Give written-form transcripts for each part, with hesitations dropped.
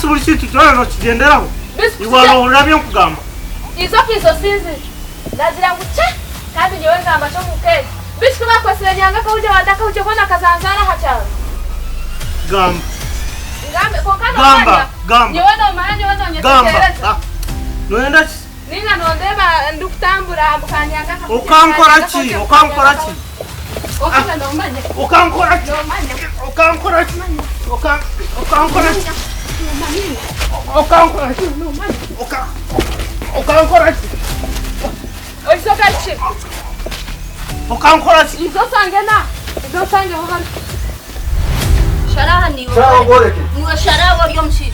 buri kintu kyona nokigyenderaho? Iwe nohurira ebinkugamba? Eizooka eizosi Ndagira ngu kya! Kandi nyowe ngamba ki omu ka egi? Beitu ku baakwetsire nyanga akahugye banda akahugye hoona kazanzaara aha kyaro. Gamba. Ngambe, kwonka Gamba, noomanya, gamba. nyowe noomanya nyowe Gamba. noonyetegereza. Ah, Noyenda ki? Nainga nondeeba ndikutambura mbu kanyanga akahugye, Okankora kanyanga ki? akahugye, Okankora kanyanga ki? akahugye. Kwonka iwe noomanya. Okankora ki? Noomanya. Okankora ki? Oka- Okankora ki? Noomanya iwe. Okankora ki? Noomanya. Oka- Okankora ki? Oizoka ki? Okankora ki? Izo osange na. Izo osangeho hanu. Sharaha niiwe. Sharaha ogworeke. Niiwe sharaha ori omushaija.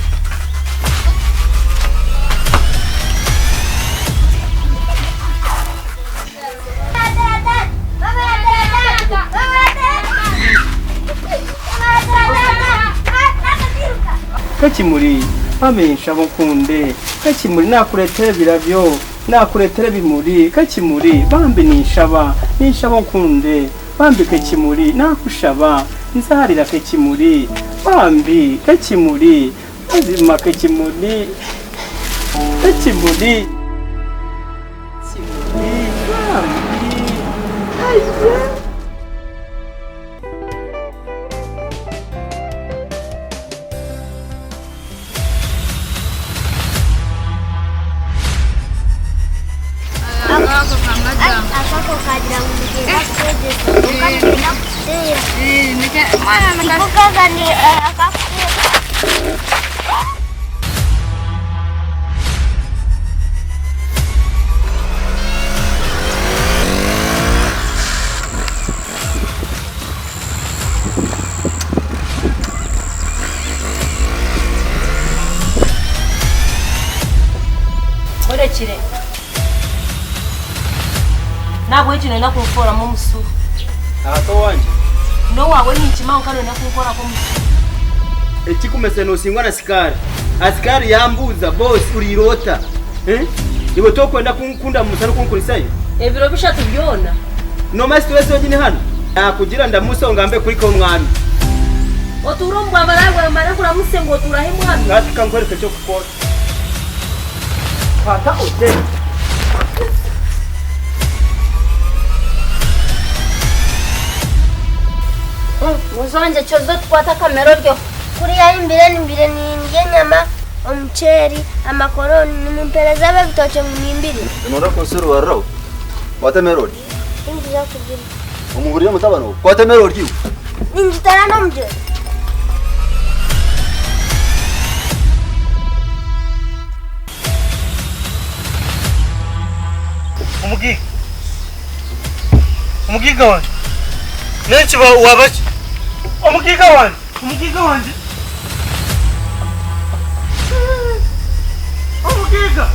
Kakimuri, Mami nshaba onkunde. Kakimuri nakureetera ebirabyo, nakureetera ebimuri. Kakimuri, bambi ninshaba, ninshaba onkunde. Bambi Kakimuri nakushaba, nzaarira Kakimuri. Bambi Kakimuri, mazima Kakimuri, Kakimuri. Kimuri, bambi, aye. Akako kagira ngu nigenda kukwegyesa kwonka nigenda kukuteera. Tikukaza akakuteera. Orekire. Nahabwekyo noyenda kunkoramu omusuru. Taata owangye. N'owaawe ninkimanya kwonka noyenda kunkoraho omusuru. Ekikumesa nosingwa na sikaari. Asikari yambuuza, Boss oriire ota? Iwe tokwenda kundamusa n'okunkurisayo? Ebiro bishatu byona. Nomanya stress onyine hanu? Nakugira ndamuse ongambe kuhika omwami. Otuura omu bwamaraaya bwawe mare nkuramuse ngu otuurahe mwami? Hati kankwereke eky'okukora. Kwata ogyende. Muzonje kyoza otukwate akamere oryeho. Kuriya ahi mbaire nindya enyama, omuceeri, amakoroni nimumpereza ebitookye ngu nimbirya. Noronda kunsurubariraho? Kwata emere orye. Tindiija kugirya. Omuhurire mutabani ogu. Kwata emere orye iwe. Ningitara n'omugyera. Omugaiga. Omugaiga wangye. N'enki waaba ki? Omugaiga wangye. Omugaiga wangye. Omugaiga.